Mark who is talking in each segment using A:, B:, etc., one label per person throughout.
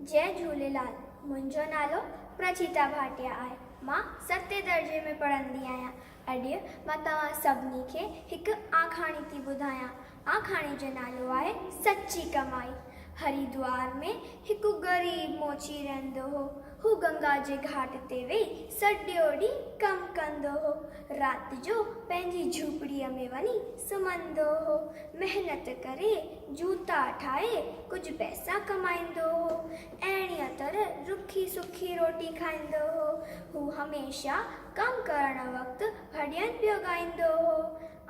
A: جئي جهوليلال، منهنجو نالو پرچيتا ڀاٽيا آهي. مان ستين درجي ۾ پڙهندي آهيان. اڄ مان توهان سڀني کي هڪ آکاڻي ٿي ٻڌايان. آکاڻي جو نالو آهي سچي ڪمائي. هريدوار ۾ هڪ غريب موچي رهندو هو. هو گنگا جي گهاٽ تي ويهي سڄو ڏينهن ڪم ڪندو هو. رات جو پنهنجي جهوپڙيء ۾ وڃي سمهندو هو. محنت ڪري جوتا ٺاهي ڪجهه پئسا ڪمائيندو هو. اهڙيء طرح رکي سکي روٽي کائيندو هو. هو هميشه ڪم ڪرڻ وقت ڀڄن پيو ڳائيندو هو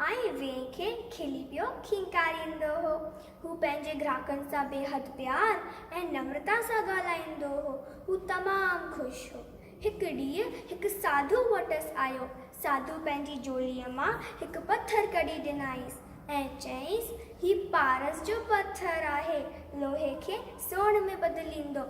A: ۽ وينء کي کلي پيو کينڪاريندو هو. هو پنهنجي گراهڪن سان بيحد پيار ۽ نمرتا سان ڳالهائيندو هو. هو تمام خوش هو. هڪ ڏينهن هڪ ساڌو وٽس آيو. ساڌو پنهنجي جهوليء مان هڪ پٿر ڪڍي ڏنائينس ۽ چيائينس، هي پارس جو پٿر آهي، لوهي کي سون ۾ بدليندو.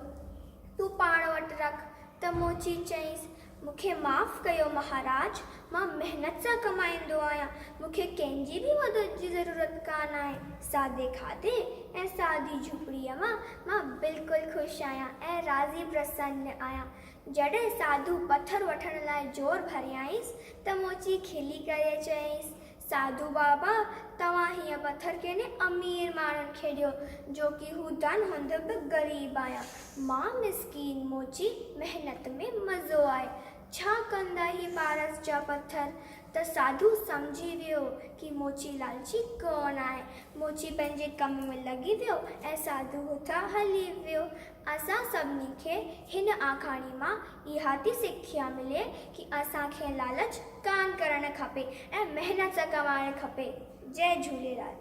A: تون پاڻ وٽ رک. ته موچي چيائينس، مون کي معاف ڪيو مهاراج، مان محنت سان ڪمائيندو آهيان، مون کي ڪنهن جي به مدد جي ضرورت ڪانه آهي. سادي کاڌي ۽ سادي جهوپڙيء مان مان بلڪل خوش آهيان ۽ راضي پرسن آهيان. جڏهن ساڌو پٿر وٺڻ لاء زور ڀريائينس ته موچي کلي ڪري چيائينس، ساڌو بابا، توهان هيء پٿر ڪنهن امير ماڻهن کي ڏيو، جو ڪي هو ڌن هوندي به غريب آهيان. مان مسڪين موچي، محنت ۾ مزو آهي. ڇا ڪندا هي پارس جا پٿر؟ ته ساڌو سمجهي ويو ڪي موچي لالچي ڪونه آهي. موچي پنهنجي ڪم ۾ لڳي ويو ۽ ساڌو هتان هلي ويو. اسان سڀني کي هن آکاڻي مان اها ٿي سکيا ملي ڪي اسان کي لالچ ڪانه ڪرڻ کپي ۽ محنت سان ڪمائڻ کپي. جئي جهوليلال.